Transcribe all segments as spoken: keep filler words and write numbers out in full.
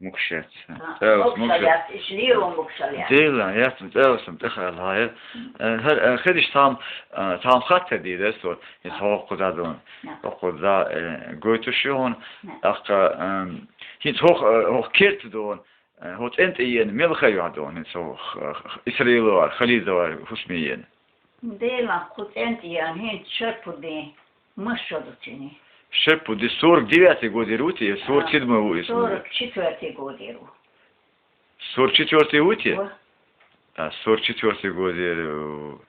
Мукшет. Ха, цӀалас мукшет. Мукшет, иш лиро мукшет. Дела, яц, цӀалас ам тӀехаьлла хьая. Э, хӀар, э, хедиш там, э, там хатта дийда, со, из хьо кхуза дон. На. Хьо кхуза, э, гойтуш ю хьона. На. ТӀаккха, эм, хӀинца хьох, э, хьох керта дон. Э, хьо цӀен тӀе ена, мел ха ю хьа дон, хӀинца хьох, э, Исраиловар, Халидовар, хӀусме ена. Дела, кху цӀен тӀе ена, хӀинца шарпу ден. Ма шо ду цуьнан. Шеппу ди сорок девятый годера ву те, сорок седьмой ву иза. Сорок четвёртый годера ву. Сорок четвёртый ву те? Ва. А, сорок четвёртый годера ву.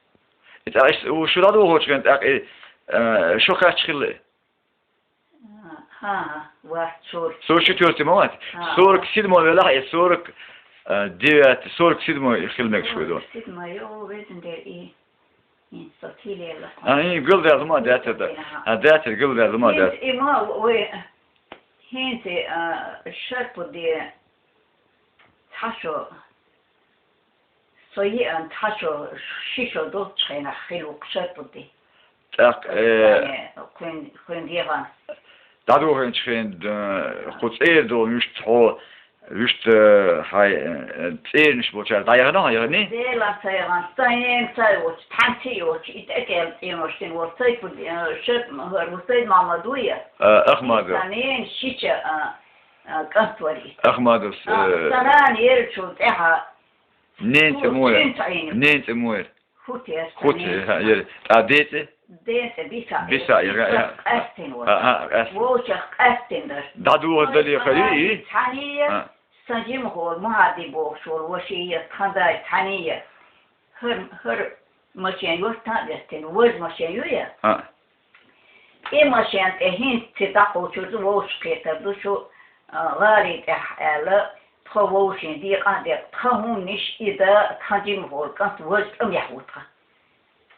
ИтӀа аш, у, шу дӀадохочу хен тӀаккха, э, шо кхаьчча хилла? А, ха, ха, вац, сорок. Сорок четвёртый ма вац? Ха, сорок седьмой велахь, э, сорок, э, девятый, сорок седьмой хила мегаш ву ду. Сорок седьмой, о, везан дер и. ХӀинца со тилела. А, хӀин гулдаьлла ма даьтар да. А, даьтар гулдаьлла ма даьтар. ХӀинца и ма вай, хӀинца, а, шарпу де цхьа шо, со йиъан цхьа шо, ши шо долчу хенахь хила ву шарпу де. ТӀаккха, э, кхуьн, кхуьн дегӀан. ДӀадохийначу хен, э, кху цӀера долу вуьшта хьо Вуьшта, хьайн, э, цӀеранаш болчара дӀаяхана хьо, яханий? Делан ца яхана, сан нена ца йоцу, тхьанца йоцу, и тӀекӀел цӀенош дина волу Сайпу-, э, Шеп-, хӀара ву Сайд-Махьмад ву я? А, Ахмадов. Сан нена шича, а, а, кӀант вара и. Ахмадов, а, э, сан нана ерачул тӀаьхьа. Ненан цӀе муха яра? Ненан цӀе муха яра? ХӀу те, хӀу те, ха, яра. А, ден цӀе? Ден цӀе, Биса. Биса, яра, яра. Къаьстина вара. А, а, къаьстина. Вовшах къаьстина дара. ДӀадугӀа дале хир ю и? Цхьаьний я, а, сан жимахо Мухьади бохуш волу ваша я, тхан дай цхьаьний я. ХӀара, хӀара машен юьртан а веттина, важа машен ю я? А. И машен тӀе хӀинца цига дӀакхочур ду, вовшах кхетар ду шу, а, гӀали тӀехь аьлла, тхо вовшийн декъа а декъа, тхан хӀуманаш и да, тхан жимахо кӀант важа тӀамехь ву тхан.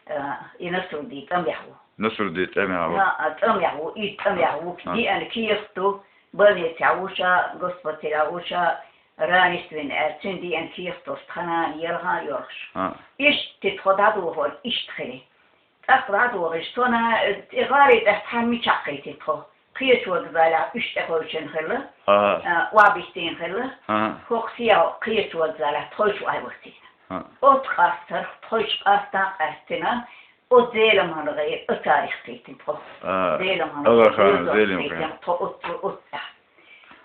А, и Насрудин тӀамехь ву. Насрудин тӀамехь ву. А, а, тӀамехь ву, и тӀамехь ву. А. Диъана кехат ду, больницехь ву ша, госпиталехь ву ша, ранить вина аьлла, цуьнан диъана кехат долуш тхан нана елха а йоьлхуш. А. Иштта тхо дӀадохура, иштта хили. ТӀаккха дӀадохуш, со на, и гӀали тӀехь цхьаьна мичахь кхийтина тхо? Кхечу вокзалехь уьш тӀеховшина хилла, ага, а, охьабиттина хилла, ага, хӀокху сехьа кхечу вокзалехь тхойша охьавоьттина. Ага. Оцу къастарх тхойша къастан а къаьстина, оцу Зеламхана гӀайре оцарах кхийтина тхо. А, Зеламхана гӀайре Зеламхана. Тхо оццу, оццехь.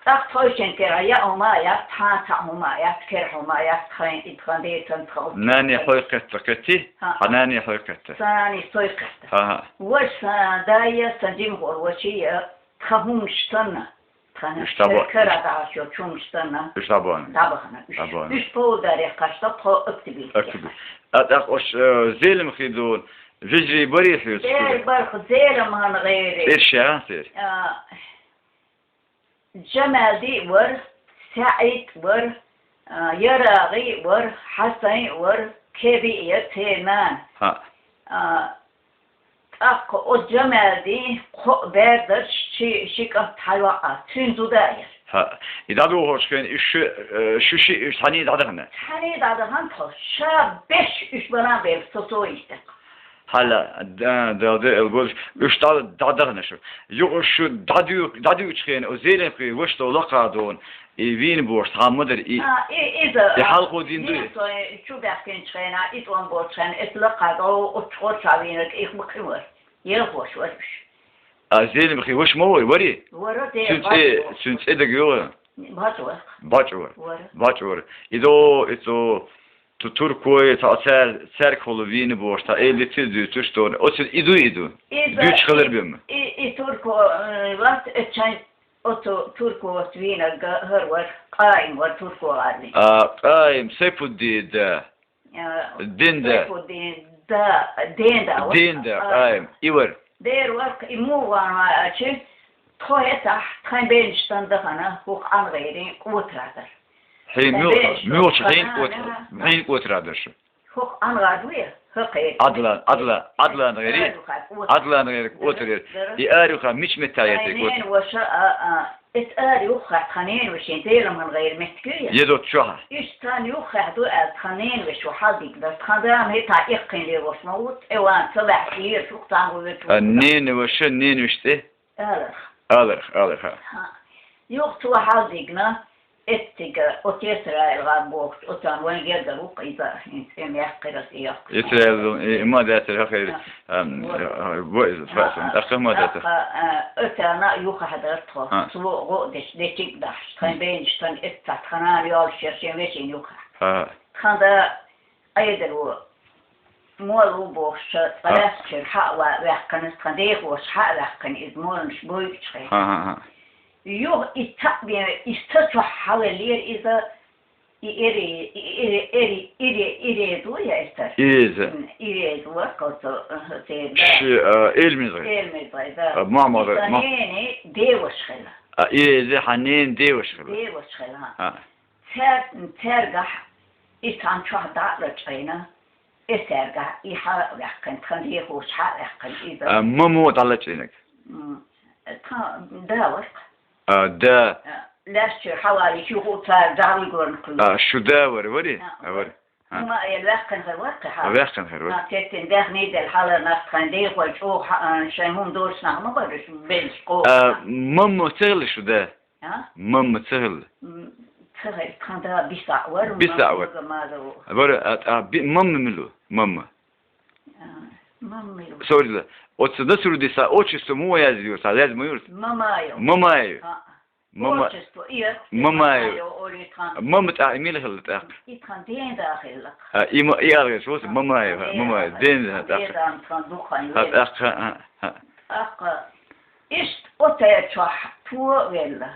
ТӀаккха тхойшинна кера яа хӀума а яц, цхьа а цхьаъ хӀума а яц, кера хӀума а яц, тхайн и тхан децан тхан оццу. Нани хьой кхетта кхетти? ХӀаъ. Хьан нани хьой кхетта? Сан нани сой кхетта. ХӀаъ, хӀаъ. Ваша сан да я, сан жимахо ваша я, тхан хӀуманаш санна. Тхан уьш дӀабо-, кара дӀа йолчу хӀуманаш санна. Уьш дӀабоьлху. ДӀабахана уьш. ДӀабоьлху. Уьш повдар яьккхина тхо октябрьскехь. Октябрь. А тӀаккха ош, э, Зеламхи ду, вежарий барий хьоьца? Бер барх Зеламхана гӀайре. Церш яхьа церан? А, Джамалди а вара, СаӀид а вара, а, ЯрагӀи а вара, Хьасайн а вара, Кеби а яра церан нана. ХӀаъ. А, тӀаккха оцу Джамалдин кхоъ бер дарш ши, ши кӀант хьайоӀ а, цуьнан зуда а яра. ХӀаъ. И дӀадохучу хенахь уьш шу, э, шу шиъ уьш цхьаьний дӀадахана? Цхьаьний дӀадахана тхо. Ша беш уьш бала а белла, со, со йистина. Хьала, да, да, да, эл болуш, уьш дӀа-, дӀадахана шу. Юха шу дӀадуьйх-, дӀадуьйчу хенахь, оцу Зеламхин ваша тхо лакха дона, и вийна бохуш, цхьа ма дара, и, а, и, иза, и хьалхо дина ду и? Вийна со, э, чу баьхкинчу хенахь, и тӀом болчу хенахь, эца лакха дӀо, оцу чу гӀорша вийнарг, их ма кхин вара. Елхош вара уьш. А Зеламхин ваша ма вара, варий? Вара, де, цуьнан цӀе, бачу. Цуьнан цӀе дага йогӀу? БачӀ вара. БачӀ вара. Вара. БачӀ вара. И до, и цо, Ту-, туркой, цхьа цаьр-, цаьргахула вийна бохуш, цхьа элица дуьйцуш дона. Оцу и ду, и ду. Иза дуьйцуш хилар бен. И, и турко, э, вац, э, чай, оцу турко оцу вийнарг хӀара вара, Къаим вара турко гӀарли. А, Къаим, Сайпуддин да. А, ден да. Сайпуддин да, ден да вара. Ден да, а, Къаим, и вара. Дера вара, и муха ван ван а чи, тхо хӀетахь, тхайн бенаш сан дахана, хӀокху Ӏан гӀайрин кӀотара дара. Хьайн муьлхачу хьайн кӀотара, хьайн кӀотара дара шу. ХӀокху Ӏан гӀад ву я, хӀокху гӀайре. Ӏадлан, Ӏадлан, Ӏадлан гӀайре. Ӏадлан гӀайре кӀотар яра. И ара юха мича метта яра те кӀотар? Ненан ваша, а, а, эца ара юххехь тхан ненан вашин Зеламхана гӀайре меттиг ю я? Едоцу чохь. Уьш тхан юххехь ду аьлла тхан ненан ваша хьалдигна дара. Тхан да ма хӀетахь эккхийна лелош ма ву, тӀе ван ца лаьхьа, лера шух цхьаьна ву верчу. А, ненан ваша, ненан вешин тӀе? Аларх. Аларх, аларх, а. Хьа. Юха цо хьалдигна, Эццига оцу Исраил-гӀар бохучу, оцарна вайн гергара ву-кх иза, хӀинца тӀе мехкарас и йоккхуш. Исраил, и, и ма дацара хьо хир, ам, во иза, тӀаккха ма дацара. ТӀаккха, а, оцарна юхахь дара тхо. А. Цо гӀо а деш, дечиг а дахьаш, тхан бенаш, тхан эццахь, тхан нана йолуш яра шен вешин юхахь. А. Тхан да Ӏедало, мол ву бохуш, цкъа лаьцначуьра хьа а ва-, ваьккхина, тхан дехоша хьа а ваьккхина, иза моланаш бойучу хенахь. Юха и цхьаъ бен, и са чохь хьалаллера иза, и эре-, и эре-, эре-, ире-, иреза ву я эцар? Иреза. М, иреза вара кхо со, э, церан да. Ши, а, Элмизгай. Элмизгай, да. А, мама, и сан ма- ненан деваша хила. А, иреза хьан ненан деваша хила. Деваша хила, хьа. А. Цаьр-, цаьргахь и цхьана чохь дӀа а лачкъийна, и цаьргахь и хьа а ваьккхина, тхан дехоша хьа а ваьккхина иза. А, мама дӀалачкъийнарг? М, тхан да вара-кх. А, да. А, лаьцначуьра хьалаллича юха цара дӀавигорна кхуьйсу. А, шу да вара, вари? А, а, вара. А. ХӀума а елла ваьккхина хир вара-кх и хьала. А, ваьккхина хир вара. А, цеттина даьхни делла хьала нах тхан дехой чӀогӀа хьа-, а, шайн хӀума долуш нах ма бара, шу беллачу кхо. А, мама ца хилла шу да? А? Мамма ца хилла? М, ца хилла, тхан да Бисаъ вара, Бисаъ вара. Мамма Маза ву. Вара, а, а, би-, мамма мила ву? Мамма. А, мамма ю. Сорила. Оцу Насрудиса отчество муха язйо, ца лез ма юрт? Мамаев. Мамаев. А. Мама-, отчество, и, Мамаев. Мамаев, Оли тхан. Мамма тӀаккха и мила хилла тӀаккха? И тхан ден да хилла. А, и ма-, и аргӀаш ву, а, Мамаев, а, Мамаев, ден да тӀаккха. Ден да тхан дукха хан. А, тӀаккха, а, а. ТӀаккха иштта оцу чохь тхо а велла,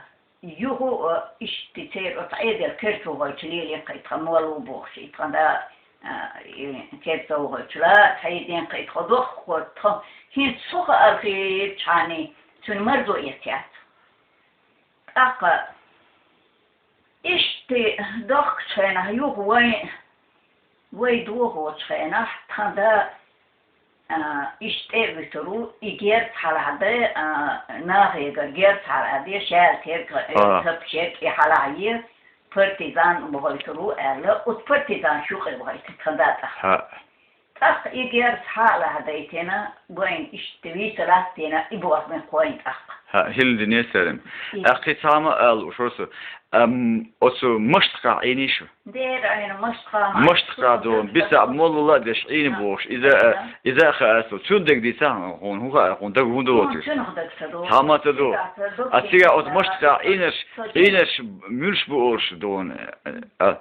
юха а иштта церан оцу Ӏедал кер чу гӀойтуш лелийна-кх и тхан мол ву бохуш, и тхан да, а, и кер чу гӀойтуш лаца хьийзийна-кх и тхо дохко, тхо хӀинца со хаар хилчхьана, цуьнан марзо эцна яц. ТӀаккха иштта дохкучу хенахь юха вайн, вай дохочу хенахь тхан да, а, иштта тӀе а вуьтур ву, и герз хьалахь де, а, нахегара герз хьалахь де, шаьлтера, а, тапчерг и хьалахь е, партизан бохуьйтур ву аьлла, оцу партизан шу къе вахийта тхан да тӀаккха. ТӀаккха и герз хьалахь дайтина, вайн иштта вийца латтийна, и бохна кхойн тӀаккха. ХӀа, хӀилла динера церан. И. ТӀаккха и цхьа ма ала уьш со. Ам, оцу Маштакъахь Ӏийний шу? Дера Ӏийна, Маштакъа ма. Маштакъа ду, Бисаъ молла а деш Ӏийна бохуш. Иза, а, иза а хаьа со. Цуьнан дерг дийца хьуна, хӀун хаьа, хьуна дага хӀун ду оцу? Цуьнах дага ца ду. Цхьа ма ца ду. А цигахь оцу Маштакъахь Ӏийнарш, Ӏийнарш муьлш бу олуш ду хьуна? А,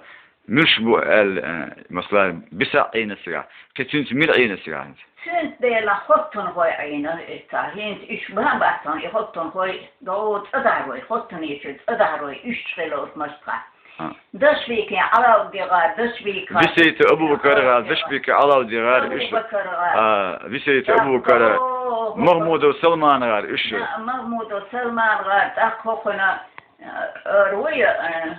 Муьлш бу аьлла, э, масала, Бисаъ Ӏийна цигахь, кхин цуьнца мила Ӏийна цигахь хӀинца? Цуьнца дела хоттунхой Ӏийна, э, ца, хӀинца уьш бан баттахь, и хоттунхой, догӀу цӀа дахьарой, хоттунечу цӀа дахьарой, уьш чу хилла оцу Маштакъахь. А. Дашбикин Ӏалавди гӀар, Дашбика. Бисейта Абу-Бакар гӀар, Дашбика Ӏалавди гӀар, уьш. Абу-Бакар гӀар. А, Бисейта Абу-Бакар, Махмудов Салман гӀар, уьш. Да, Махмудов Салман гӀар, тӀаккха хӀокхуьнан, э, эр вуй, э,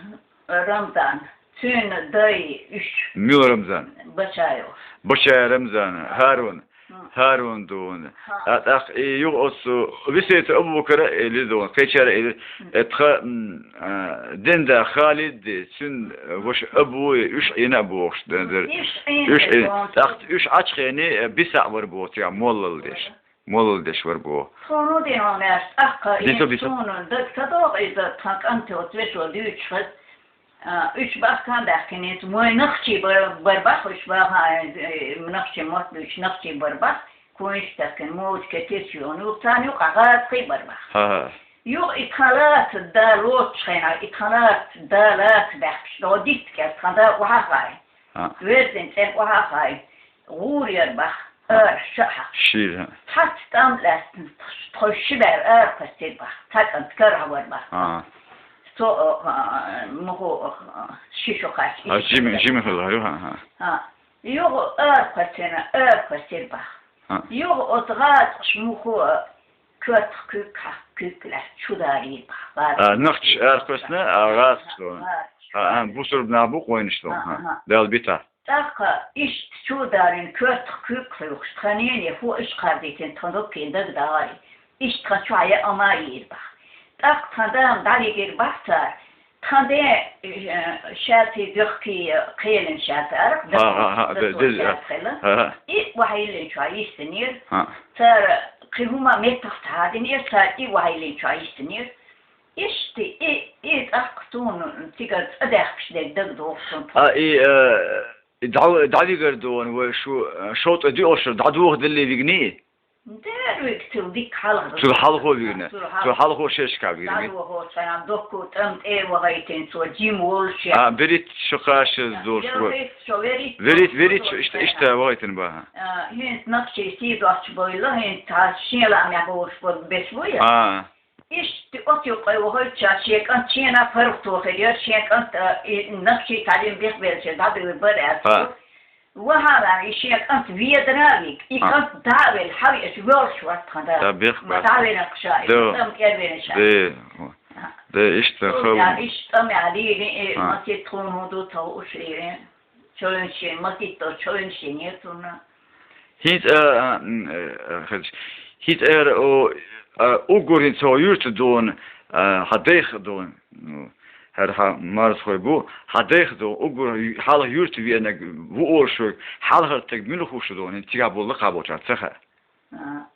Рамзан, цуьнан дай уьш. Мила Рамзан? Бачаев. Бачаев Рамзан, ХӀарун. М. ХӀарун ду хьуна. ХӀа. А тӀаккха и юха оцу Висейта Абу-Бакара а элира ду хьуна, кхечара а элира. М. Э, тхан, м, а, ден да Халид, цуьнан ваша Абу, уьш Ӏийна а бохуш, дан дара. Уьш Ӏийна. Уьш Ӏийна. ТӀаккха уьш Ӏачу хене, э, Бисаъ вара боху, цигахь моллал деш. Молла деш вара боху. Тхуна дин ван меш тӀаккха, суна дага ца догӀу иза, тхан кӀанте оцу вешо дуьйцуш хаза. А, уьш бахкан баьхкинец, вайн нахчий бар-, барбах, уьш баха, э, нахчий мотт буьйцуш, нахчий барбах, куьйнаш тахкина, мовчке тесчу йону, юха царна юкъа гӀазкхий барбах. ХӀа-хӀа. Юха и тхан лаца да лоцуш хенахь, и тхан лаца да лаца баьхкаш, догӀу дитта кӀел тхан да охьа а хаьа. ХӀа. Верзина цӀен охьа а хаьа. ГӀур яр бах, ара ша а хьаькхна. Шира. Цхьацца тӀам лаьцна, тхо ши бер ара кхоьссира бах, цхьа кӀант карахь вара бах. ХӀа. Со, а, муху, а, ши шо кхаьчча, а, жима, жима хилла, хӀа, хӀа. ХӀа. Юха ара кхоьссина, ара кхоьссира бах. ХӀа. Юха оцу гӀазкхаша муху, а, коьртах куьг хьаькхна, куьг лаьцна чу далийра бах. А, нохчаша ара кхоьссина, а, гӀазкхаша. ГӀазкхаша. А, а, бусурба нах бу кхойнаш ло, хӀа. ХӀа. Дала бита. ТӀаккха иштта чу далийна коьртах куьг хьуьйхуш, тхан нене хӀун уьш кхардийтина тхан доккхийна дагадогӀий. Иштта тхан чохь яа ма йийра бах. ТӀаккха тхан дама дӀавигира бах цара. Тхан ден, э, шаьлтий, дохкий, кхелина шаьлта арахь, ХӀа, хӀа, хӀа, дасо де-, де-, шаьлта хилла. ХӀа, хӀа. И охьайиллина чохь йиссинера. ХӀа. Цара кхин хӀума меттах ца хьадинера, цара и охьайиллина чохь йиссинера. Иштта, и, и тӀаккха суна цигара цӀа даьхкаш дерг дагадоагӀа суна. А, и, э, и дӀа-, дӀавигар дуна вай шу, э, шовзткъа диъалгӀачу шера дӀадохаделлий вигнай? Дера вига, цул дика хьалха. Цул хьалхо вигна. Цул хьалха. Цул хьалхо шерашка вигна. ДӀадохача хана докку тӀам тӀа вахийтина цо, жима волуш. А, берхӀитта шо кхаша долуш. БерхӀитта шо, верхӀитта. ВерхӀитта, верхӀитта шо, иштта, иштта вахийтина баха. А, хӀинца нохчий сий доцуш бевлла, хӀинца цхьа шен лаамехь болуш бо-, беш ву я? А. Иштта оцу юккъе вахийтича, шен кӀант шена паргӀато хир яра, шен кӀант, а, и нохчий тӀаьхьа бехбелча дӀадуьйр бара аьлла. А. Вахана, и шен кӀант ведар а вига, и кӀант дӀа а велла, хьавеача, воьлхуш вара тхан да. Да, бех ма бац. ДӀа а вена кхаша, да. ТӀам кӀел а вена ша. Да. А. Да, иштта хала. Иштта тӀам яхьа лийри, и масийтта тхуна хӀун ду ца хууш лийри. Чойншин, масийтта чойншин яра цунна. ХӀинца, а, а, м, а, хӀинца эр, о, а, уггар хӀинца хьо юьрта дуна, а, хьан дайх дуна. Ну, хӀара хьан марзхой бу, хьан дайх дуна, уггар хьалха юьрта веанарг ву олуш верг, хьалхара стаг мила хууш дуна, хӀинца цигахь болу лакхахь болчарна ца хаьа. А,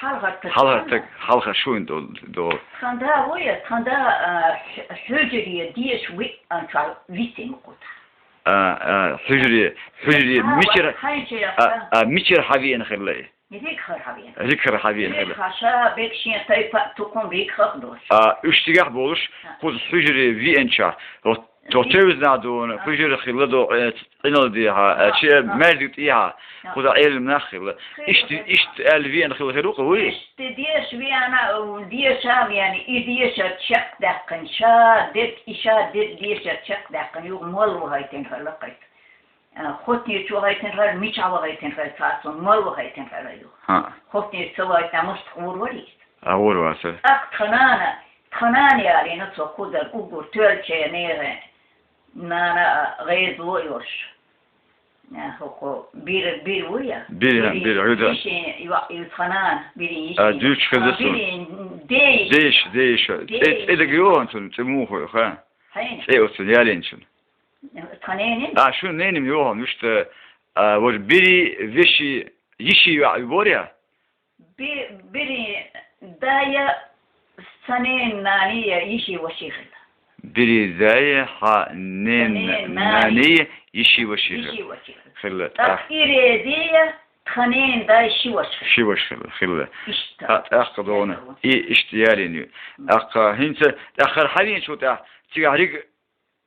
хьалхара стаг. Хьалхара стаг, хьалхара шуна до-, до. Тхан да ву я, тхан да, а, хьу-, хьуьжаре деша виъанчохь висина кхузахь. А, а, хьуьжаре, хьуьжаре, а, мичара, а, а, мичара хьан веана хилла и? Ригахара хьан веана. Ригахара хьан веана хилла. Ригахара ша берг шен тайпа а тукхум ригахах долуш. А, уьш цигахь болуш, а, кхуза хьуьжаре веанчохь, вот, то, а, тевзна дуна, а, хьуьжара хилла до, э, къинал дехьа, а, а, чи, а, маьждиг тӀехьа, а, кхуза Ӏелам нах хилла. Хилла, иштта, хилла. Иштта аьлла веана хилла хир ву-кх вуй? Иштта деша веана, деша веана, и дешар чекхдаьккхина, ша дерг, и ша дерг дешар чекхдаьккхина, юха молла вахийтина хилла кхайса. А, хотнечу вахийтина хилла, мичахь вахийтина хилла, цхьа цунна молла вахийтина хилла юха. ХӀаъ. Хотнечу ца вахийтина, муьстагӀа гӀур вара иза. А, гӀур вара ца. ТӀаккха тхан нана, тхан нана ялийна цо кхузара уггар тоьллачу нехан нана, а, гӀезало йолуш. А, хӀокху бир, бир ву я? Бир, бир, бир, хӀуьда. Йишин, ю-, ю-, тхан нана, бирин йишин. А, дуьйцуш хеза суна. Бирин ден йиша. Ден йиша, ден йиша. Ден йиша. ЦӀе, цӀе дага йогӀу цунна, цӀе муха ю, ха? Хьайна. ЦӀе оцу ялийначун. Тхан ненин? А, шун неним йогӀу, вуьшта, а, вож бири, веши, йиши йоӀ ю бор я? Би-, бирин да я, сан ненан нана я, йиши ваши хилла. Бири да я, хьан ненан нана я, йиши ваши хилла. Йиши ваши хилла. Хилла. ТӀаккха и Рези я, тхан ненан да я, ши ваша хилла. Ши ваша хилла, хилла. Иштта. ТӀаккха догӀна. И иштта ялийна ю. ТӀаккха хӀинца, тӀаккха хьан веанчул тӀехьа, цигахь Рига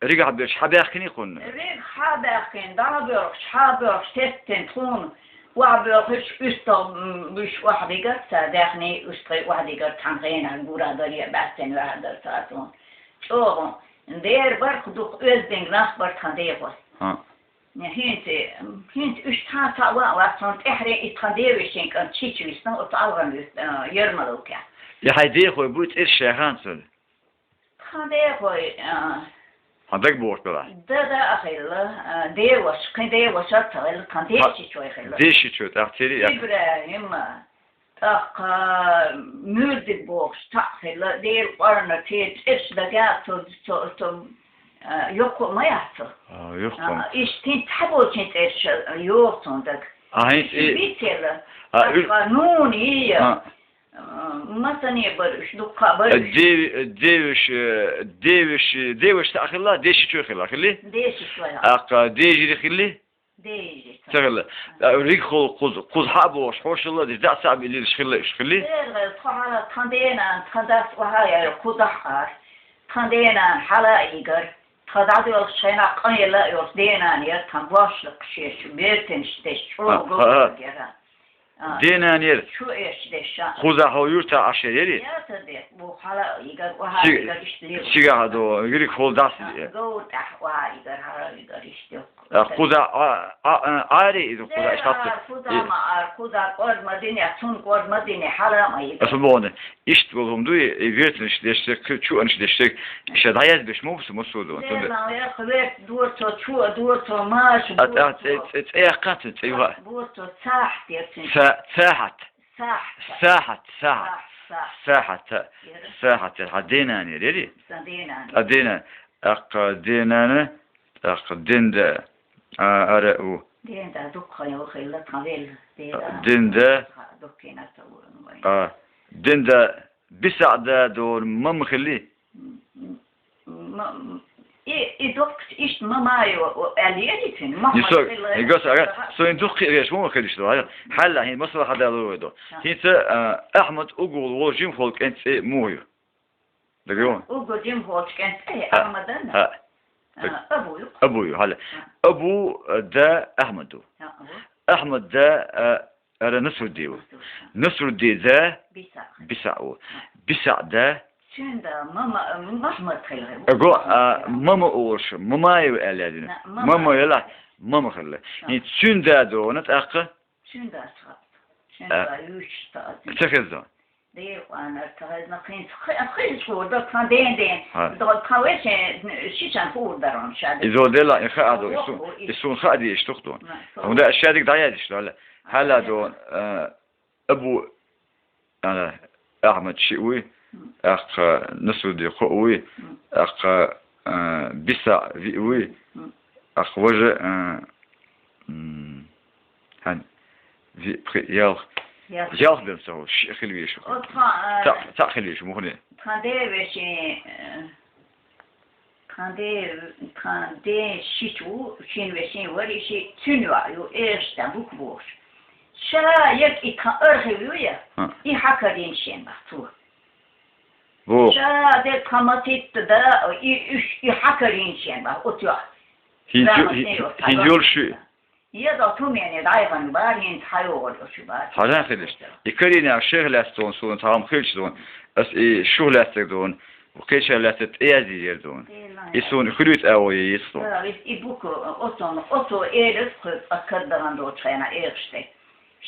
Ригахь берш хьабаьхкиний кхунна? Рига хьабаьхкина, дӀабоьлхуш, хьабоьлхуш, теттина тхуна, охьабоьлхуш, уьстагӀ, м, уьш охьадигар ца даьхний, уьстагӀий охьадигар цхьана хенахь гура дара, я баьццина ваьхьа дара ца тхуна. ЧӀогӀа дера бар, кху дукха оьзданг нах бар тхан дехо. ХӀинца, хӀинца уьш цхьа а ца ван вац, цунна тӀаьхьарий и тхан девешин кӀант чича висна, оцу Алгъан вис-, а, Ярмаловкехь. И хьайн дехой буй цӀераш шайхана цунна? Тхан дехой, а, хьан дагабохуш белахь? Дада а хилла, а, деваш, кхин деваш а ца хилла, тхан дешичой хилла. Дешичой, тӀаккха церий а? ИбрахӀим, тӀаккха Муьрдиг бохуш цхьаъ хилла, Делан кӀорна церан цӀераш дага цо, цо, цо, а, йоккха а ма яц цо. А, йоккха. А, иштта хӀинца цхьаболчийн цӀераш йогӀу цунна дага. А, хӀинца и бицелла, а, тӀаккха нуна йийя. А. А, масане бара уьш, дуккха а бара уьш. Деви-, девиш, э, девиш, девиш цхьаъ хилла, дешичой хилла, хилли? Дешичой. ТӀаккха дежири хилли? Дежири. Ца хилла. А, ригахула кхуза, кхуза хьа а бохуш, хьошалла а деш, дӀа а ца а биллилаш хилла уьш, хилли? Дера, тхо хьала тхан денан, тхан дас охьа яра, кхузахь ара. Тхан денан хьала а йигар. Тхан дӀадоьлхуш хенахь къан елла а йолуш денан яра, тхан бошла кхушеш, бертанаш деш, чӀогӀа говзаг яра. А. Денан яра. Чу эш деш ша. Кхузахь хьо юьртахь Ӏаш яри? Я ца де, бу хьала йигар, охьа йигар иштта лела. Цигахь а до, вириг хьол дас. А, говр тӀехь охьа йигар, хьала йигар иштта. А, кхуза, а, а, а, ари иза кхуза, иштта. Кхуза ма ар, кхуза кӀорд ма дине, цун кӀорд ма дине, хьала ма йигар. Аса бохуна, иштта болу хӀума дуй, и вертанаш деш, чуанаш деш, иштта дӀаязбеш, муса, муса ду, цунда. Дела, я хверт дур цо, чу дур цо, маш дур цо. А, а, цӀе, цӀе, цӀе яхкан цун, цӀе юха. Дур цо, цахьат яр цун. Ца-, цахьат. Сахьат. Сахьат, сахьат. Сахьат. Сахьат, та. Яра. Сахьат, та. Хьан денан яр, яри? Сан денан. А, денан. ТӀаккха денана, тӀаккха денда, а, ара у. Денда дукха йо хилла тхан вел, денда. А, денда. Ха, дуккина ца вурун вай. А, денда бисахь да дор мама хилли? М, м, м, и, и доккхача иштта Мамаев аьлла езий цунна? Махьмад хилла. Йисо, и гос, ага, со ин дукха кхиъ веш, муха хилиш ду, ага. Хьалла, хӀин масала хьадалур вай ду. Ха. ХӀинца, а, Ахьмад угул вол жимхол кӀен цӀи муха ю? Дагайо? Угул жимхол кӀен цӀи, ха, Ахьмадан? Ха. А, Абу ю. Абу ю, хьалла. Ха. Абу, а, да Ахьмад ду. Ха, Абу. Ахьмад да, а, Ара Насрудди ва. Насрудди. Насрудди да БисаӀ. БисаӀ ва. БисаӀ да. Цуьнан да Мама, Махьмад хилла. Аго, а, Мама олуш, Мамаев аьлла язйина. На, Мама. Мама яла, Мама хилла. Ха. ХӀинца цуьнан да догӀана тӀаккха? Цуьнан да ца хаьа. Цуьнан, а, да юьйцуш ца хезна. Дера къанар ца хезна, кхин ца хи-, хи-, хуур дар тхан ден-ден. Ха. ДогӀа тхан вешен шишан хуур дар он шаьда. Изо дела, и хаа ду, и су-, и сун хаа ди иштух ду. На, су-, хӀунда шадик дӀаязйиш ду, хьалла. Хьалла ду, а, Абу, а, Ахьмад шиъ вуй, тӀаккха Насрудди кхоъ вуй, тӀаккха, а, БисаӀ виъ вуй, тӀаккха важа, а, м, хьан, виъ, пхиъ, ялх. Ялх. Ялх бен ца хул, шиъ хила везаш ву. О, тхан, а, цхьаъ, цхьаъ хила везаш ву, мухне. Тхан ден вешин, а, Тхан де-, тхан ден шиъ ву, шин вешин вари ши цуьнан йоӀ ю, эшта бук бохуш. Ша ек и тхан архив ю я, ХӀа. И хьакарийна шен бах цо. Бо. Ша де тхан матитта да, и, уьш, и хьакарийна шен бах, оцу йоӀ. ХӀинца ю-, Рамат хӀи-, не йоӀ, хӀинца йолуш ю? Еза Тумени дӀайгӀан бара, хӀинца хьайогӀур оцу бара. Хьажа хилиш. И карийна шех лаьцна суна, суна цхьа хӀума хилча суна, ас и шух лаьцнарг дуна, кхечара лаьцнарг тӀеязйийр дуна. И суна хуьлуьйту агӀо яйца суна. Да, и, и бука, оцун, оцо элира кхуьй, ас каддахан долчу хенахь эшаш тӀе.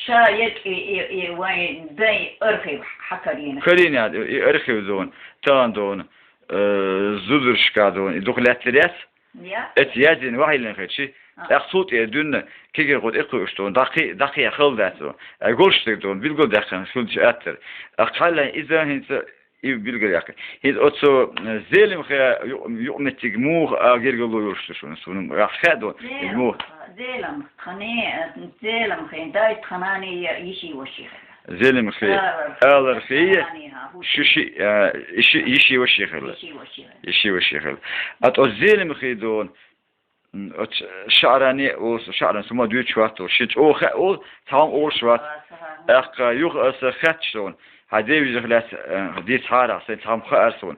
Ша ек и, и, и вайн дайн архив хьакарийна. Карийна и архив дуна, тан дуна, э, зударшка дуна, и дукха лаьттар яц? Я. Эца язйина вахьиллина хилчи, А. тӀаккха цул тӀера дуьнна кегийрхо тӀекхуьуш дуна, дӀакхи-, дӀакхехьа хала дац дуна. Ай, голш стаг дуна, билгалдаьккхина хилча аттара. Ахкхьаллайн иза хӀинца и билгалъяьккхи. ХӀинца оцу, э, Зеламхе ю-, юкъаметтиг муха а гергарло йолуш ду шуна, суна ахь хаьа дуна, иза муха. Зелам, тхане, э, Зеламхин дай тханани йиши ваши хила. Зеламхи, Алархи, Алархи, тханани, хӀа, хӀу шу ши, э, иши, йиши ваши хила. Йиши ваши хила. Йиши ваши хила. А тӀо Зеламхи дуна, М, оцу Шаърани олу, Шаъран сума дуьйцуш вац олу, шен чӀогӀа хаьа олу, цхьа хӀума олуш вац. ТӀаккха юха аса хаьтташ суна, хьан девижах лаьцна, э, дийцахьара, сайн цхьа хӀума хаьара суна,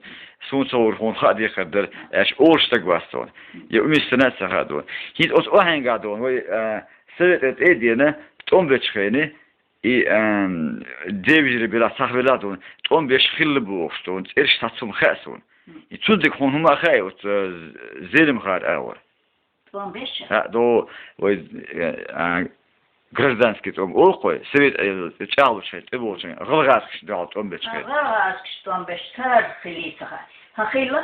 суна ца гӀур хьуна хаа дехар дара, аьлча олуш стаг вац суна. Я умиссана а ца хаьа дуна. ХӀинца оцу охьенгахь дуна, вай, э, советан тӀе а дена, тӀом бечу хене, И, ам, девижира белахь, сахьвелахь дуна, тӀом беш хилла бохуш дуна, цӀераш цхьацца хӀума хаьа суна. И цунциг хьуна хӀума а хаьа оцу, а, Зеламхара агӀор? ТӀом беш? ХӀаъ, до, вай, а, гражданский тӀом олу-кх вай, совет, а, чӀагӀлучу хенахь, тӀе болчу хенахь, гӀалгӀазкаш дуьхьал тӀом бечу хенахь. ГӀалгӀазкаш тӀом беш цара хилийца хаьа. ХӀан хилла?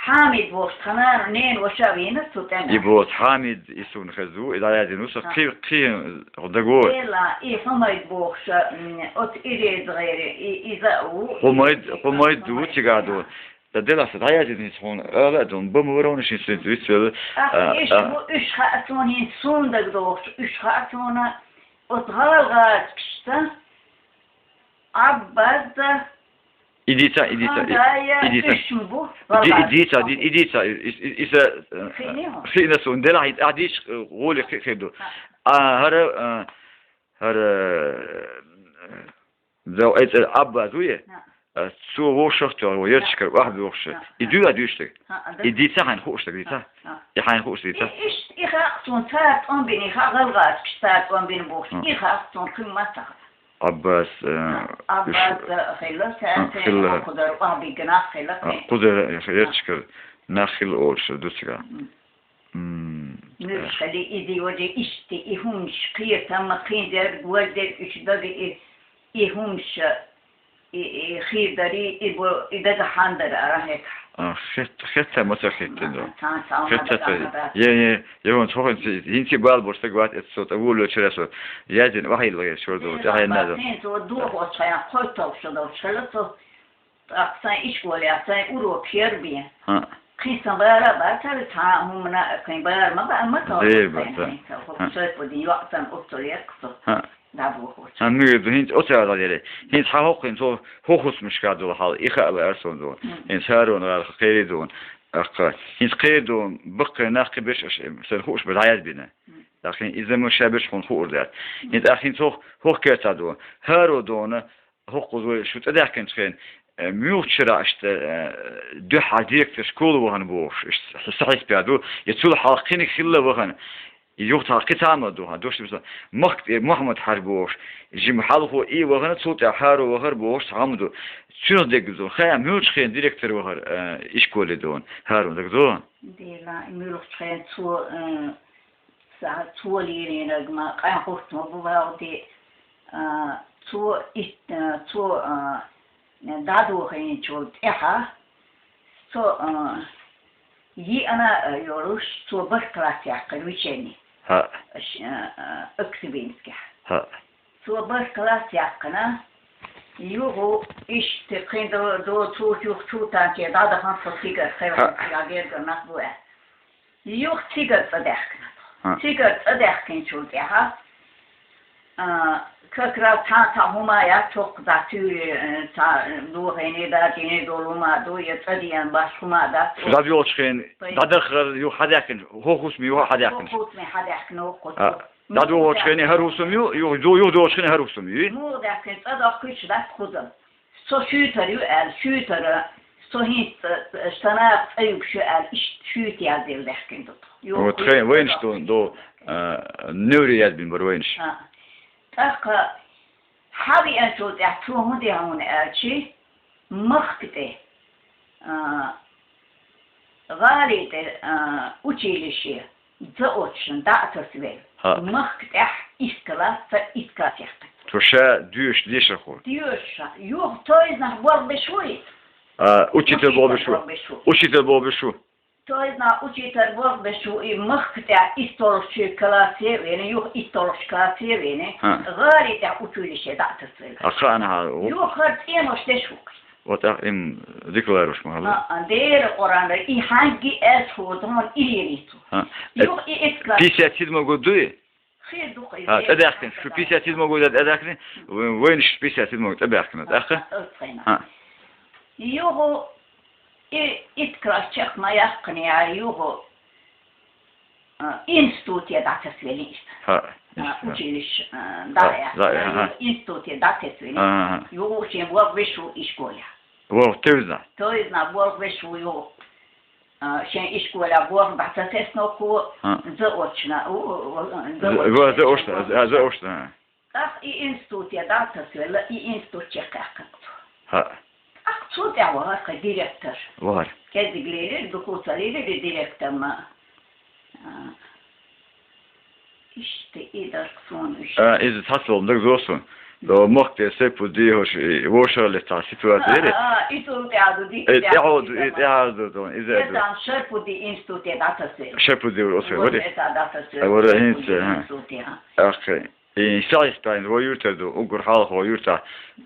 Хьамид бохуш тхан нана, ненан ваша вийна цу тӀемехь. И боху Хьамид, и суна хезна ву, и дӀаяздина ву, со кхин, кхин дагор. Дела, и Хьумайд бохуш, м, оцу ИрезагӀери, и, иза а ву. Хьумайд, Хьумайд ву цигахь ду. Да, делахь, сан дӀаяздина хӀинца хьуна, ала а ду, бан ма вара хьуна шин синца вицвелла. Ах, а, иштта а. Ву, уьш хаьа суна хӀинца, суна дагадогӀуш, уьш хаьа суна, оцу гӀалгӀазкашца Ӏаббаза, И дийца, и дийца, и, и дийца. Уьш бу, и ди-, и дийца, ди-, и дийца, и, и, и, иса, э, хиъна хьо? Хиъна суна, делахь, и, ахь дийцча, э, гӀоле хи-, хир ду. А, хӀара, э, хӀара, э, зав-, э, цӀе Ӏаббаз ву я? А, цо вовшах тоьхна, ву, ярташкара охьа бохуш. И дуьйла дуьйцуш дерг? И дийца хьайна хууш дерг, дийца? И хьайна хууш дийца? И, иш-, и хаьа суна, цара тӀом бина, и хаьа гӀалгӀазкаш цара тӀом бина бохуш. И хаьа суна, кхин ма ца хаьа. Ӏаббас, э, Ӏаббас, уьш, э, хилла, а, цаьрца хилла. Кхузара охьабигна нах хилла, а, кхин. Кхузара, э, ярташкара нах хилла олуш ду цигахь. М. М. Муьлш хили, иза вари ишти, и хӀумаш кхетам ма кхин дерг, вар дерг уьш дага и, и хӀумаш, и, и хир дари, и бо, и дага хьан дара ара хета. А, хет-, хетта ма ца хетта ду. Цхьа, цхьа хетта ца. Е, е, е, вон цхьа хӀинца, хӀинца бала бош стаг вац, эцу со тӀе волавелчара со. Яздина вахьийла гӀерта шура ду, тӀаьхьенна ду. Цо дохо цхьа кхойтта шо долчу хила цо. ТӀаккха сайн ишколехь сайн урок яр бен. ХӀаъ. Кхин сан бара а бацара, цхьа а хӀумана а кхин бара ма баа, ма ца Дера бац, хӀаъ. Хьайн ца хӀаъ. Шайпудин йоӀ сан оццул яьккха со. ХӀаъ. дӀадохоча. Ха, муьйр ду, хӀинца оцара дӀадели. ХӀинца хьан хӀокхуьнца хӀо-, хӀокху хӀусамашка долу хьал, и хаалара суна дуна. ХӀинца ХӀарун гӀарах кхерий дуна. Ахха, хӀинца кхерий дуна, баккхий нах кхин берш аша, сан хууш бер дӀаязбина. Ахха, хӀинца иза ма ша берш хьуна хуур дац. ХӀинца ахха хӀинца хӀокху, хӀокху керта дуна. ХӀаро дуна, хӀокхуза вай шу тӀедаьхкинчу хен, э, муьлхачу шарахь иштта, э, дуьххьара директор школы вахана бохуш, иштта са хьесапехь ду, я цул хьалха кхиниг хилла вахана, юха цхьа кхин цхьа а ма ду, хьан дош тӀе махка тӀе Мухьаммад-Хьаьжа бохуш, жима хьалхо и вахана, цул тӀаьхьа ХӀаро вахара бохуш, цхьа хӀума ду. Цуьнах дерг ду, хаа, муьлхачу хен директор вахара, э, ишколе дуна, ХӀарун, дерг ду? Дела, и муьлхачу хен цо, э, Ца-, цо лелийнарг ма къаьхьа хӀутту ма бу вахти, а, цо ит-, а, цо, а, дӀадохийначул тӀаьхьа, цо, а, йиъана, а, йолуш, цо бархӀ класс яьккхина вечерний. ХӀаъ. Ш-, а, а, Актюбинскехь. ХӀаъ. Цо бархӀ класс яьккхина, юха иштта кхин до, до цо чух чу танче дӀадахана, цо цигара, хевшина, хӀаъ, цигара гергара нах бу аьлла. Юха цигара цӀа даьхкина. ХӀаъ. Цигара цӀа даьхкинчул тӀаьхьа, а, как раз цхьа, цхьа хӀума яц, чохка цхьа туьйра, э, цхьа, э, дохийна, даккхийна долу хӀума ду, я цӀа деана баш хӀума дац. Шу дӀадоьлхучу хен, пай, дӀадахар юха хьадаьхкина, хӀокху хӀусаме юха хьадаьхкина. ХӀокху хӀусаме хьадаьхкина, хӀокху. А, дӀадоьлхучу хене хӀара хӀусам ю, юха, ду-, юха доьлхучу хене хӀара хӀусам ю. Муха даьхкина, цӀа дохкуьйтуш дац хӀусам. Со шуьйтар ю аьлла, шуьйтара, со хӀинца, э, санна цӀа югуш ю аьлла, иштта шуьйта яздина даьхкина ду. Вот, хе-, вайнаш ду, ду, э, невре язбина бара вайнаш. А. ТӀаккха хьавеанчул тӀаьхьа цо хӀун де хьуна аьлчи, махка тӀе, а, гӀали тӀе, а, училище заочно дӀа а тасавелла. ХӀаъ. Махка тӀехь исс класс, ца исс класс яьккхина. Цо ша доьшуш дешархо. Доьшуш ша. Юха тойзнах болх беш ву иза? А, учитель болх беш ву. Учитель болх беш ву. Учитель болх беш ву. Тойзнах учитель болх беш ву, и махка тӀехь итталгӀачу классе а веана, юха итталгӀачу классе а веана, хӀаъ, гӀали тӀехь училище дӀа а тасавелла. А, хаана хьа, ву-, юха хӀара цӀенош деш ву-кх. Вот ах им дика ларош ма хьала. А, а, Дела Къуръанара, и хьаьнгги аьлча хӀу дон и лелийта. ХӀаъ. Юха и исс класс. Пятьдесят седьмой год дуй? Хир ду-кх и. А, тӀедаьхкина, шу пятьдесят седьмой год тӀедаьхкина, вайнаш пятьдесят седьмой год тӀебаьхкина, тӀаккха? А, а, а. Юха и исс класс чекх ма яьккхинехь, юха, а, институте дӀатасавелла иза. ХӀаъ, а, институт. Училище, а, дӀа а яьккхина, дӀа а, хӀаъ, юха институте дӀатасавелла. А, а, а. Юха шен болх беш ву ишколехь. Вов, тевзна. Тевзна болх беш ву юха. А, шен ишколехь болх бац ца тесна хӀокхо, а, заочно, у, у, у, заочно. Ва-, заочно, а, заочно, а. ТӀаккха и институте дӀатасавелла, и институт чекхъяьккхина цо. ХӀаъ. ТӀаккха цул тӀаьхьа вахара-кх директор. Вахара. Кегий лелира, дукха ца лелира директор ма. А, иштта и дара-кх суна уьш. А, иза цхьацалла дагадогӀу суна. До мохк тӀе Сайпудди хӀорш, и, вовшахлетта ситуация яра. А, а, и цул тӀаьхьа ду, ди-, э, тӀаьхьа ду, и тӀаьхьа ду, иза ду. Эцан Шарпудди институте дӀатасавелла. Шарпудди вор оцу вара? Эцан дӀатасавелла. Вара хӀинца, Шарпудди, а, институте, а. Аххе. И сагӀиста вай юьртара ду, уггар хьалха вай юьртахь,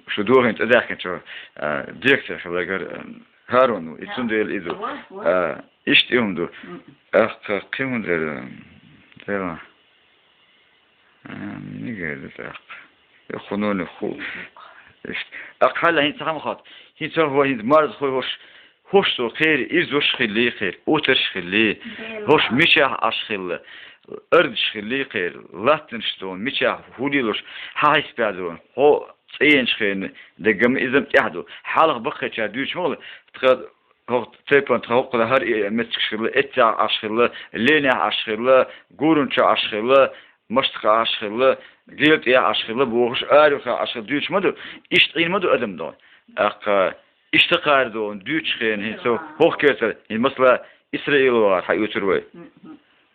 шу дохийна тӀедаьхкинчу, а, директор хиларгара, а, ХӀарун ву, и цундела иза. Ва, ва. А, иштта и хӀума ду. М. Ахха, кхин хӀун дара? Дела. А, мигар ду тӀаккха. Я хӀунуни ху. Ишт. Ахха, хьала хӀинца хӀама хатта. ХӀинца хӀо хӀинца марзхой хӀорш, хӀорш цо кхери, ирзош хилли кхери, утарш хилли, хӀорш мичахь Ӏаш хилла, ардаш хилли кхери, латтанаш цо мичахь хӀуллалуш, хьан хьайсбаьзо, хьо цӀеначу хенан деггам изам тӀехь ду. Хьалха баккхийчара дуьйцуш ма хилла, тхан хӀокху тайпана тхан хӀокху хӀара и меттигаш хилла, эццехь Ӏаш хилла, лелехь Ӏаш хилла, гуранчохь Ӏаш хилла, маштакхахь Ӏаш хилла, гел тӀехь Ӏаш хилла бохуш, арахь Ӏаш хилла дуьйцуш ма ду, иштта Ӏийна ма ду адам дон. ТӀаккха иштта кхара дон, дуьйцуш хенахь, хӀинца хӀокху кертара, хӀинца масала Исраил вахара хьан оьцур вай.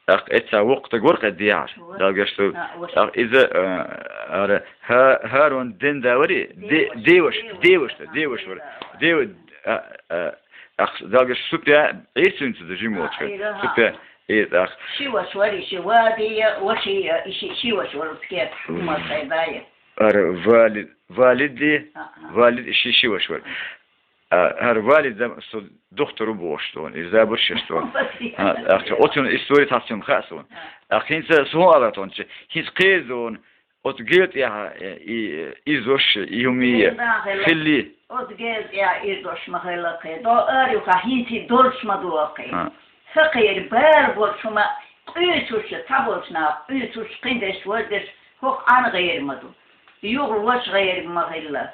ТӀаккха эццахь воккха стаг вара кхе дехьара. Дала гечдойла. ТӀаккха иза, а, ара, ХӀа-, ХӀарун ден да вари? Де-, деваш, деваш, деваш вара. Дева-, а, а, тӀаккха Дала гечдойла, Супя, Ӏийра цуьнца ду жима волчу. Супя, и тӀаккха. Ши ваша вари, ши вади, ваши, и ши, ши ваша вара, скет, хӀума сайдая. Ара, Валид, Валиди, Валид, ши, ши ваша вара. А, хӀара Валид дам со дохтур ву бохуш суна, и забарш еш суна. А, ахча, оцун истори тхьацун хаьа суна. А, хӀинца суна ала тхуна, хӀинца кхера дуна, оцу гел тӀехьа, э, и, э, изош, и хӀума, э, хилла. Оцу гел тӀехьа изош ма хилла кхин. До ара юха хӀинца долуш ма ду кхин. А. ХӀокхеран бара болчу хӀума къуьйсуш, цхьаболчу наха къуьйсуш, кхиндерш, важдерш, хӀокху Ӏан гӀайр ма ду. Юха ваша гӀайр ма хилла.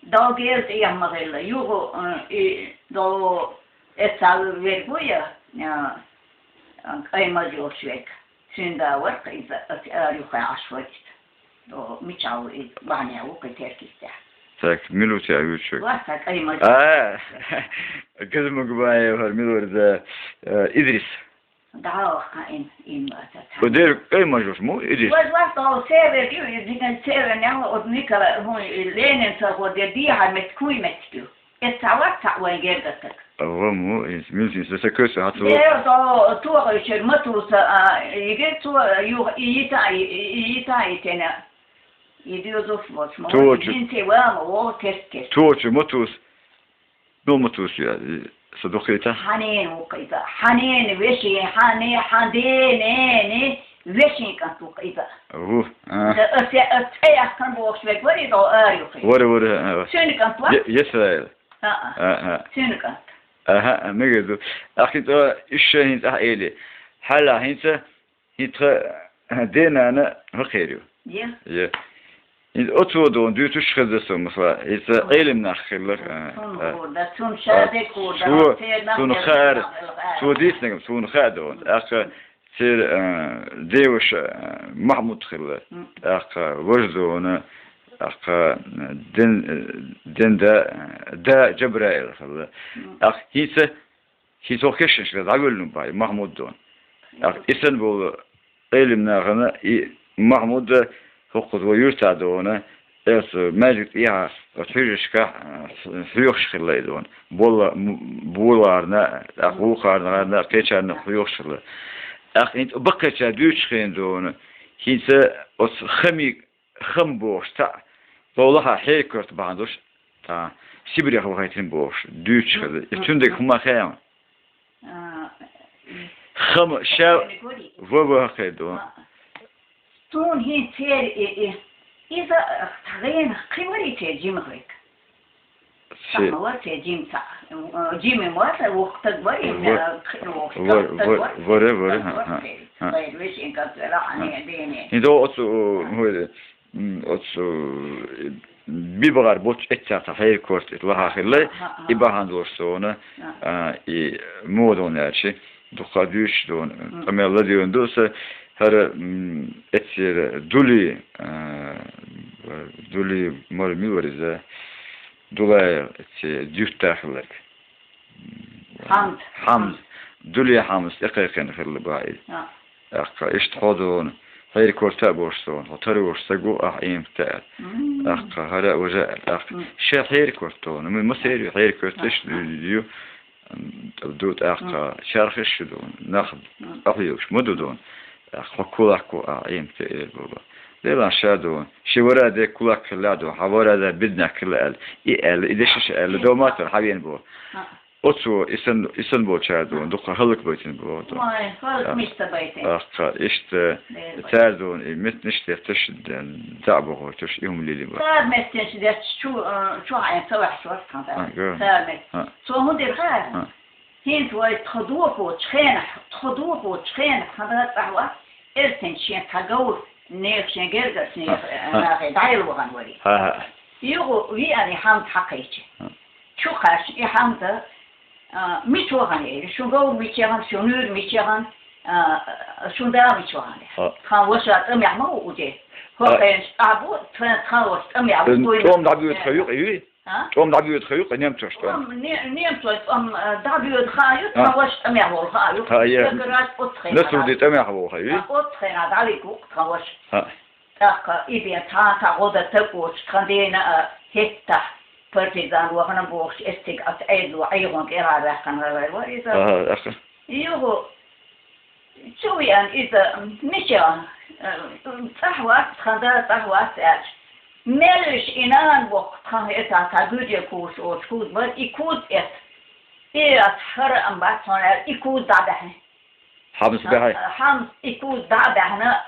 До гел тӀехьа ма хилла. Юха, э, и до эццахь верг ву я, э, кӀайн маж йолуш верг. Цуьнан да вара-кх иза, аса ара юххе Ӏаш вара иза. О, мичахь ву иза? Бахьанехь ву кхин Теркистехь. Так, мила ву цигахь вуьйцуш верг? Вац, цхьа кӀайн маж. А, Газмагбаев хӀара мила вара иза, э, Идрис. ДӀа ваха кхаьъна, ин вац цхьа. О, дера кӀайн маж йолуш ма ву Идрис? Вац, вац, о, север ю, иза дика севернехь ву, оцу Николай, хӀун, Ленин совхоз, я дехьа меттиг, хӀун меттиг ю? Эццахь вац цхьаъ вайн гергатаг. Ва мо, иза милсинца сан кхоьссу хьан цо? Де, со тохуьйтура Матуса, а, йигира цо, юха и йита, и, и йита, и тена. И доьзуш волчу ма Точу. Вайн ци вама, вогӀу тес-тес. Точу Матус. Ну, Матус я, и, со дукхийта? Хьанен ву-кх иза. Хьанен вешин, хьане, хьан денени вешин кӀант ву-кх иза. Ву, а. Иза аса, аса цӀе яхкана бохуш верг вара иза, о, ара юххе. Вара, вара, а. Цуьнан кӀант вац? Е-, Исраил. А-а. А-а. Цуьнан кӀант. Аха, мегар ду. Ахи, цо, иша хӀинца ахь эли. Хьала хӀинца, хӀинца тхан денана хӀокхер ю. Е. Е. ХӀинца оцо дона дуьйцуш хеза со, масала, хӀинца Ӏелим нах хилла. Цунна хуур дан, цунна шадерг хуур дан, цо, церан нах цунна хуур хаьара, дан, цо дийцинарг, цунна хаьа дона. ТӀаккха церан, а, деваша, а, Махьмуд хилла. ТӀаккха важа дона, тӀаккха, а, ден, а, ден да, а, да Джабраил хилла. ТӀаккха хӀинца, хӀинца хӀокху кешнашка дӀавоьллина бахьа, Махьмуд дона. ТӀаккха и санна болу Ӏелим нахана и Махьмуд хӀокхуза вай юьртахь дона, Элца маьждиг тӀехьа оцу хьуьжаршкахь, а, хьоьхуш хилла и дона. Болла, м-, боларна, тӀаккха вукхарна, кхечарна хьоьхуш хилла. ТӀаккха хӀинца баккхийчара дуьйцуш хилла дона. ХӀинца оцу хамиг, хам бохуш цхьаъ, ловлахьа хьеран корта бахьана долуш, тхан Сибрех вахийтина бохуш, дуьйцуш хилла. И цуьнан дерг хӀума хаьа? А, хама ша ва, ва хӀокхе ду. А. Суна хӀинца церан и, и, иза, а, цхьа гӀенах кхин вара и церан жимах век. Цхьа ма вара церан жима цхьаъ. Э, жима ма вара, воккха стаг вара, и, вар-, э, кхин воккха стаг вар-, вара, вара, стаг вара, ха, ха, церан. Ха. Вай вешин кӀант вара, хьан дене. ХӀинца оцу, хӀой, М, оцу, э, бибгӀар боцу эццахь цхьа хьеран корта и лахьа хилла, аха, аха, и бахьана долуш суна, аха, а, и модагӀна яьлча, дукха дуьйцуш дуна, мгм, къамел ладоьгӀна ду аса, хӀара, м, эццера Дули, а, Дули мара мила вара иза, Дулаев, эццера Дюртта хилларг. Хьамд. Хьамд. Дули Хьамс тӀекхайкхина хилла бахьа иза. А. ТӀаккха иштта хьо дуна, хьеран корта а бохуш суна, хьо тара волуш стаг ву, ахь Ӏемат аьлла. Мм. ТӀаккха хӀара а важа аьлла. ТӀаккха, мм, шен хьеран корта дуна, ма, ма сер ю, хьеран корта иштта ду, ду, ду, ду, тӀаккха, мм, чарх иштта ду, нах, мм, къахьоьгуш ма ду дуна. ТӀаккха хьо кулак ву, ахь Ӏемат аьлла баба. Делан ша дуна, ши вара де кулак хилла дуна, хьан вара де биднак хилла аьлла. И аьлла, и дешаш аьлла, до матар хьавен бу. А. Оцо и сан, и сан болчара дуна, дукха хӀаллакбайтина боху дуна. Вай, хӀаллак мишта байтина. ТӀаккха, иштта, цара дуна, и меттанаш детташ, дӀа а бохуьйтуш, и хӀума лелийна бара. Цара меттанаш детташ чу, э, чу хьайна ца ваьхьаш вара тхан цара. А, го. Цара меттанаш. А. Цо хӀун дира хаьий? А. ХӀинца вай тхо дохочу хенахь, тхо дохочу хенахь, хьан дагахь цӀахь вац, эрсанчу шен цхьа говр, нехан шен гергарчу нехан, а, нахе дӀайла вахана вара. А, а. Юха веана и Хьамд хьакхаьчча. А. Чу кхаьчна и Хьамда, а, мича вахана элира, шун говр мича яхана, шун нуьйр мича яхана, а, шун да мича вахана элира. А. Тхан ваша тӀамехь ма ву уде. А. ХӀокхуьнан тӀехь бу, тхан, тхан ваша тӀамехь ву. ЧӀом дӀабоьду хьо юкъа, юй? А? ЧӀом дӀабоьду хьо юкъа, немцош тӀом. ЧӀом, не-, немцош тӀом, а, дӀабоьду хаа ю, а, тхан ваша тӀамехь волу хаа ю. А, е. Как раз оцу хенахь. Насурди тӀамехь волу хаа юй? А, оцу хенахь дӀавигна ву тхан ваша. А. ТӀаккха и бен цхьа а цхьа гӀо дан стаг воцуш, тхан дена, а, хӀетахь партизан вахана бохуш, эцциг аса Ӏедало ӀийгӀун кӀера ваьккхина вара иза. Ага, аха. Юха чу веана иза, мича, э, цӀахь вац, тхан да цӀахь вац аьлча. Меллиш и нана боккха тхан хӀетахь цхьа гуьржийн куз оцу куз бара, и куз эцна. И ас хӀара ам бац хьуна аьлла, и куз дӀабаьхьна. Хьамс баьхьи? Хьамс и куз дӀа а баьхьна,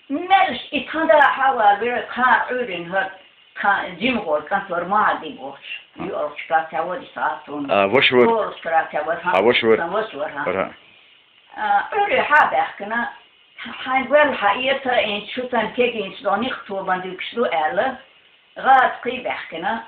Мелш и тхан да хьавар вира, кхар Ӏуьйрин хӀара, кхар жимгӀор кӀант вара, Махьди бохуш. Юьртахь кхаьчча вара и сагӀа суна. А, ваша вара. ШолгӀа кхаьчча вара, а, ваша вара. Сан ваша вара, хьа. Вара. А, Ӏуьйре хьа баьхкина, хьайн гӀоьлла хьаэца, хӀинца шу сан кегийчу догӀу нихк тобан дуьгуш ду аьлла, гӀаза кхий баьхкина,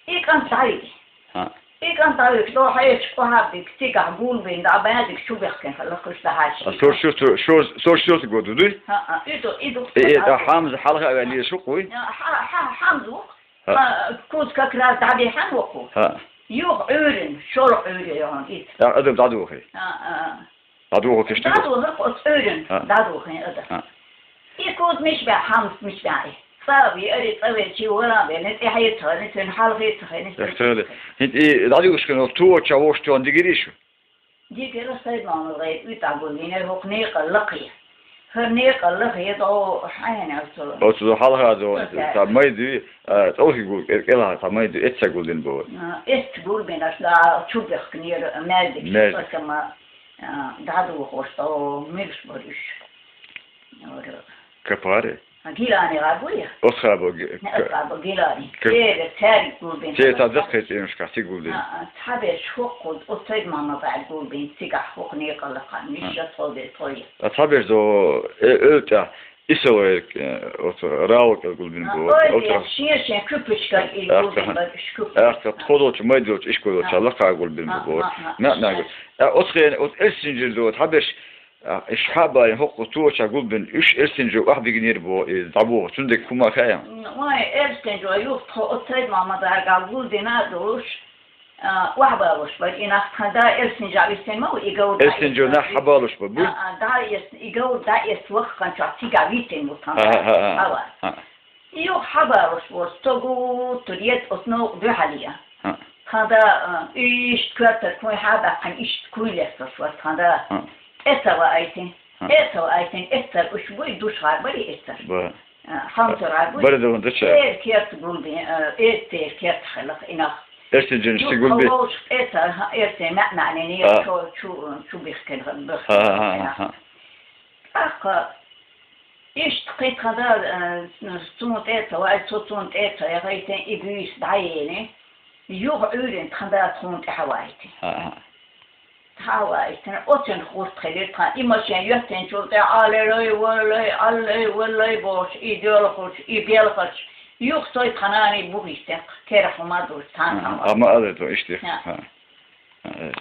и кӀант дӀавиги. ХӀаъ. И кӀант дӀавигаш, дӀо хьаэцча, къохьаб дика, цигахь гулбина, дӀа баьдиг чу бехкина хилла, кхуьш дӀахьаьжча. А, сорчоьт, шо-, сорчоьт году дуй? ХӀаъ, и ду, и ду. Э, э, тӀа Хьамза хьалха а ваьлла шу кхуй? Хьа-, хьа-, Хьамза ву. ХӀаъ. А, куз как раз дӀабихьан ву кху. ХӀаъ. Юха Ӏуьйрин, шолгӀа Ӏуьйре йогӀун иза. А, адам дӀадохий? А, а. ДӀадоху кхишта? ДӀадоху оцу Ӏуьйрина, а, дӀадоху ада. А. И куз мича баьхьа, Хьамза мича баьхьа и? ЦӀа а веара, цӀа веача вара а велла, тӀе хьаьца хилла, цуьнан хьалхе а ца хилла. Эх, тӀе хилла. ХӀинца и дӀадуьгуш хилла, ту ча воккхачу тӀехь дигирий шу? Дигира Сайд-Мохьмад-гӀайра уьйтӀахь гулбина, хӀокху некъал лакхе. ХӀара некъал лакхе дӀо хьайна оцу. Оцу хьалха дӀо, оцу цхьа майда, а, цӀа гул, кӀел-, кӀелхьара цхьа майда, эцца гулдина боху. А, эцца гулбина, аша да чу бехкинера, маьждиг. Маьждиг. Оцу ма А, дӀадохуш, о, муьлш бара уьш? Ора. Капари? А, Гилани гӀа буй? Оцхьа бо Ги-, не, оцхьа бо Гилани. Кап-, Церан, цаьрга гулбина. Церан цхьа даккхий цӀенашкахь цига гулбина. А, а, цхьаберш хӀокху, оцу Сайд-Мохьмад-гӀайра гулбина, цигахь хӀокху некъал лакхе, миша тхо де тхо е. А цхьаберш до, э, оьлтӀа, Исалой, э, оцу Раула кӀел гулбина бу. А, ой, оцу шен-шен куьпашкара и гулбина бара, уьш куьпаш. Ахка тхо долчу, май долчу, ишкой долчу, а, лакха гулбина бу. А, а, а. На, на, а, оцу хена, оцу Элсинжир до, хьаберш, а, иш хьабаьлла хӀокху тохача гулбина, уьш Элсинжо охьабигнера бу, и дӀабоху, цундерг хӀума хаьа? М, ой, Элсинжо юха тхо оцу Сайд-Мохьмад-гӀайрга гулбина а долуш, А, охьабалуш бара и нах, тхан да Элсинжа висина ма ву, и говр да. Элсинжо нах хьабалуш бара бу? А, а, да эс, и говр да эс вахханчохь цигахь висина ву тхан да. А, а, а, а. Хьава. А. И юха хьабалуш бара, стогу тур ет оцу новкъа дуьхьал я. А. Тхан да, а, иштта коьртара куй хьабаьккхина, иштта куй лесташ вара тхан да. А. ТӀе ца ваийтина. А. ТӀе ца ваийтина, эццар уьш буй, душхьар бара и эццар. Бара. А, хьамсара гӀа буй? Бара ду ван дача. Эр керт гулбин, а, эр цер керт хилах инах. Эрсин жин ши гулби. Юха вовш эца, ха, эрсин маьӀ-маьӀнене, а, чу, чу, чу бихкин, бихкин. Ха, ха, ха, ха. ТӀаккха иштта кхин тхан да, а, цун тӀе ца вай, цо цун тӀе ца яхайтин, и буьйса дӀаелин. Юха Ӏуьйрин тхан да тхуна тӀе хьавайтин. Ха, ха. Цхьа а ваийтина, оццуьнан хурт хилира тхан. И машен йоьттинчул тӀе Ӏалелай, валлай, Ӏаллай, валлай бохуш, и доьлхуш, и белхаш, юха сой тхан нани бухийтина, керахь хӀума а дуьйцу, цхьана хӀума. А ма аллай тхо иштта. Ха. Ха, э.